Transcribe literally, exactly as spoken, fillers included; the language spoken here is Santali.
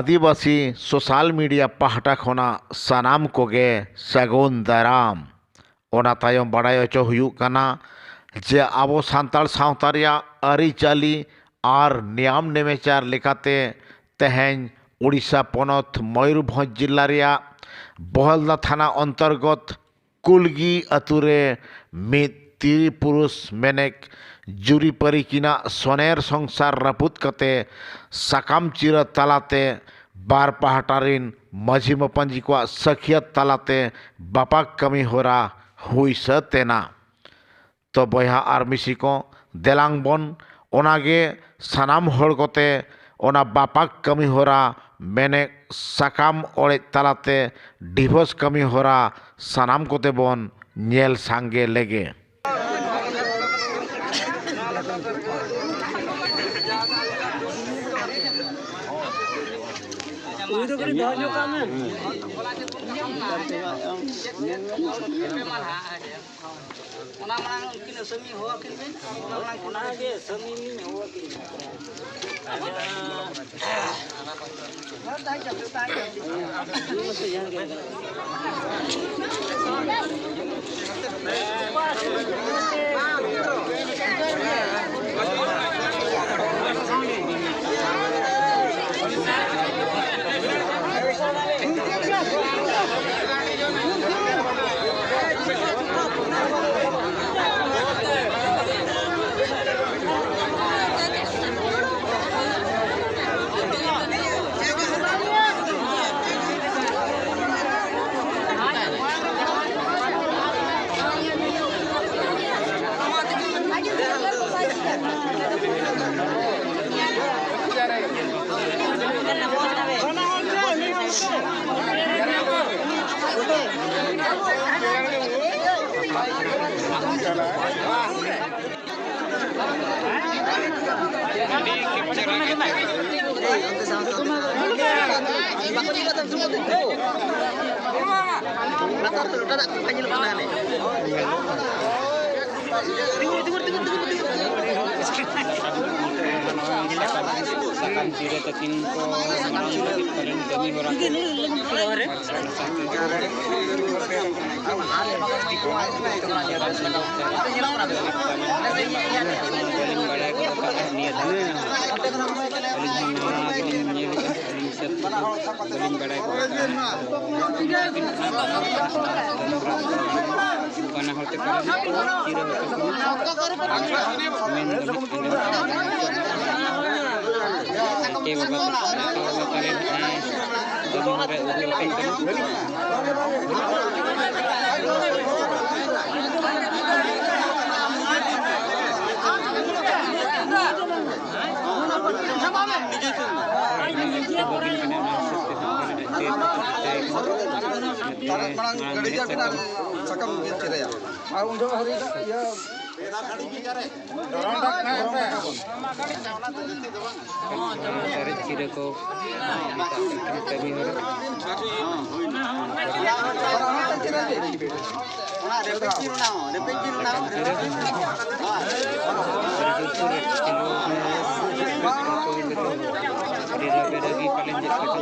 ᱟᱹᱫᱤᱵᱟᱹᱥᱤ ᱥᱳᱥᱟᱞ ᱢᱤᱰᱤᱭᱟ ᱯᱟᱦᱴᱟ ᱠᱷᱚᱱᱟᱜ ᱥᱟᱱᱟᱢ ᱠᱚᱜᱮ ᱥᱟᱹᱜᱩᱱ ᱫᱟᱨᱟᱢ᱾ ᱚᱱᱟ ᱛᱟᱭᱚᱢ ᱵᱟᱲᱟᱭ ᱦᱚᱪᱚ ᱦᱩᱭᱩᱜ ᱠᱟᱱᱟ ᱡᱮ ᱟᱵᱚ ᱥᱟᱱᱛᱟᱲ ᱥᱟᱶᱛᱟ ᱨᱮᱭᱟᱜ ᱟᱹᱨᱤᱪᱟᱹᱞᱤ ᱟᱨ ᱱᱤᱭᱟᱢ ᱱᱮᱢᱮᱪᱟᱨ ᱞᱮᱠᱟᱛᱮ ᱛᱮᱦᱮᱧ ᱩᱲᱤᱥᱥᱟ ᱯᱚᱱᱚᱛ ᱢᱚᱭᱩᱨᱵᱷᱚᱸᱡᱽ ᱡᱤᱞᱟ ᱨᱮᱭᱟᱜ ᱵᱚᱦᱚᱞᱫᱟ ᱛᱷᱟᱱᱟ ᱚᱱᱛᱚᱨᱜᱚᱛ ᱠᱩᱞᱜᱤ ᱟᱹᱛᱩ ᱨᱮ ᱢᱤᱫ ᱛᱤᱨᱤ ᱯᱩᱨᱩᱥ ᱢᱮᱱᱮᱠ ᱡᱩᱨᱤᱯᱟᱹᱨᱤ ᱠᱤᱱᱟᱜ ᱥᱚᱱᱮᱨ ᱥᱚᱝᱥᱟᱨ ᱨᱟᱹᱯᱩᱫ ᱠᱟᱛᱮ ᱥᱟᱠᱟᱢ ᱪᱤᱨᱟᱹ ᱛᱟᱞᱟᱛᱮ ᱵᱟᱨ ᱯᱟᱦᱴᱟ ᱨᱤᱱ ᱢᱟᱹᱡᱷᱤ ᱢᱟᱯᱟᱧᱡᱤ ᱠᱚᱣᱟᱜ ᱥᱟᱹᱠᱷᱭᱟᱹᱛ ᱛᱟᱞᱟᱛᱮ ᱵᱟᱯᱟᱠ ᱠᱟᱹᱢᱤ ᱦᱚᱨᱟ ᱦᱩᱭ ᱥᱟᱹᱛ ᱮᱱᱟ᱾ ᱛᱚ ᱵᱚᱭᱦᱟ ᱟᱨ ᱢᱤᱥᱤ ᱠᱚ, ᱫᱮᱞᱟᱝ ᱵᱚᱱ ᱚᱱᱟᱜᱮ ᱥᱟᱱᱟᱢ ᱦᱚᱲ ᱠᱚᱛᱮ ᱚᱱᱟ ᱵᱟᱯᱟᱠ ᱠᱟᱹᱢᱤ ᱦᱚᱨᱟ ᱢᱮᱱᱮᱫ ᱥᱟᱠᱟᱢ ᱚᱲᱮᱡ ᱛᱟᱞᱟᱛᱮ ᱰᱤᱵᱷᱳᱨᱥ ᱠᱟᱹᱢᱤ ᱦᱚᱨᱟ ᱥᱟᱱᱟᱢ ᱠᱚᱛᱮ ᱵᱚᱱ ᱧᱮᱞ ᱥᱟᱸᱜᱮ ᱞᱮᱜᱮ᱾ ᱩᱱᱤ ᱫᱚ ᱠᱟᱹᱴᱤᱡ ᱫᱚᱦᱚ ᱧᱚᱜ ᱠᱟᱜ ᱢᱮ᱾ ᱚᱱᱟ ᱢᱟᱲᱟᱝ ᱩᱱᱠᱤᱱ ᱟᱹᱥᱟᱹᱢᱤ ᱦᱚᱦᱚ ᱟᱹᱠᱤᱱ ᱵᱤᱱ, ᱚᱱᱟ ᱢᱟᱲᱟᱝ ᱠᱤᱱ ᱚᱱᱟᱜᱮ ᱟᱹᱥᱟᱹᱢᱤ ᱞᱤᱧ ᱦᱚᱦᱚ ᱟᱹᱠᱤᱱ ᱠᱟᱱᱟ᱾ ᱥᱟᱠᱟᱢ ᱥᱤᱨᱟᱹ ᱛᱟᱹᱠᱤᱱ ᱠᱚ ᱢᱟᱲᱟᱝ ᱞᱟᱹᱜᱤᱫ ᱯᱟᱞᱮᱱ ᱠᱟᱹᱢᱤ ᱦᱚᱨᱟ ᱠᱚ᱾ ᱵᱟᱹᱞᱤᱧ ᱵᱟᱲᱟᱭ ᱜᱚᱫ ᱟᱠᱟᱫᱼᱟ ᱱᱤᱭᱟᱹ ᱫᱷᱟᱣ᱾ ᱟᱹᱞᱤᱧ ᱦᱚᱸ ᱱᱟᱣᱟ ᱜᱮᱞᱤᱧ ᱧᱮᱞᱮᱫᱼᱟ, ᱟᱹᱞᱤᱧ ᱥᱮᱫ ᱛᱮᱫᱚ ᱵᱟᱹᱞᱤᱧ ᱵᱟᱲᱟᱭ ᱜᱚᱫ ᱟᱠᱟᱫᱼᱟ᱾ ᱵᱟᱱᱟ ᱦᱚᱲ ᱛᱮ ᱯᱟᱞᱮᱱ ᱠᱤᱨᱟᱹ ᱦᱚᱪᱚ ᱠᱤᱱᱟ᱾ ᱢᱮᱱ ᱫᱚ ᱱᱟᱦᱟᱜ ᱟᱸᱡᱚᱢ ᱠᱟᱱᱟ᱾ ᱱᱟᱭᱠᱮ ᱵᱟᱵᱟ ᱛᱟᱠᱚ, ᱱᱟᱭᱠᱮ ᱵᱟᱵᱟ ᱛᱟᱞᱮ ᱱᱟᱦᱟᱜ ᱫᱚᱢᱮ ᱦᱚᱲᱮ ᱩᱫᱩᱜ ᱟᱠᱟᱱ ᱠᱟᱱᱟ᱾ ᱛᱟᱨᱟᱜ ᱢᱟᱲᱟᱝ ᱜᱟᱹᱰᱤ ᱡᱟᱦᱟᱸ ᱢᱮᱱᱟᱜᱼᱟ, ᱥᱟᱠᱟᱢ ᱵᱤᱱ ᱪᱤᱨᱟᱹᱭᱟ᱾ ᱟᱨ ᱩᱱ ᱡᱚᱦᱚᱜ ᱦᱟᱹᱨᱤ ᱫᱚ ᱤᱭᱟᱹ ᱥᱟᱨᱮᱡ ᱥᱤᱨᱟᱹ ᱠᱚ ᱠᱟᱹᱢᱤ ᱦᱚᱨᱟ᱾ ᱟᱹᱰᱤ ᱨᱟᱹᱜᱤ ᱨᱟᱹᱜᱤ ᱯᱟᱞᱮᱱ ᱪᱮᱫ ᱠᱚᱪᱚ᱾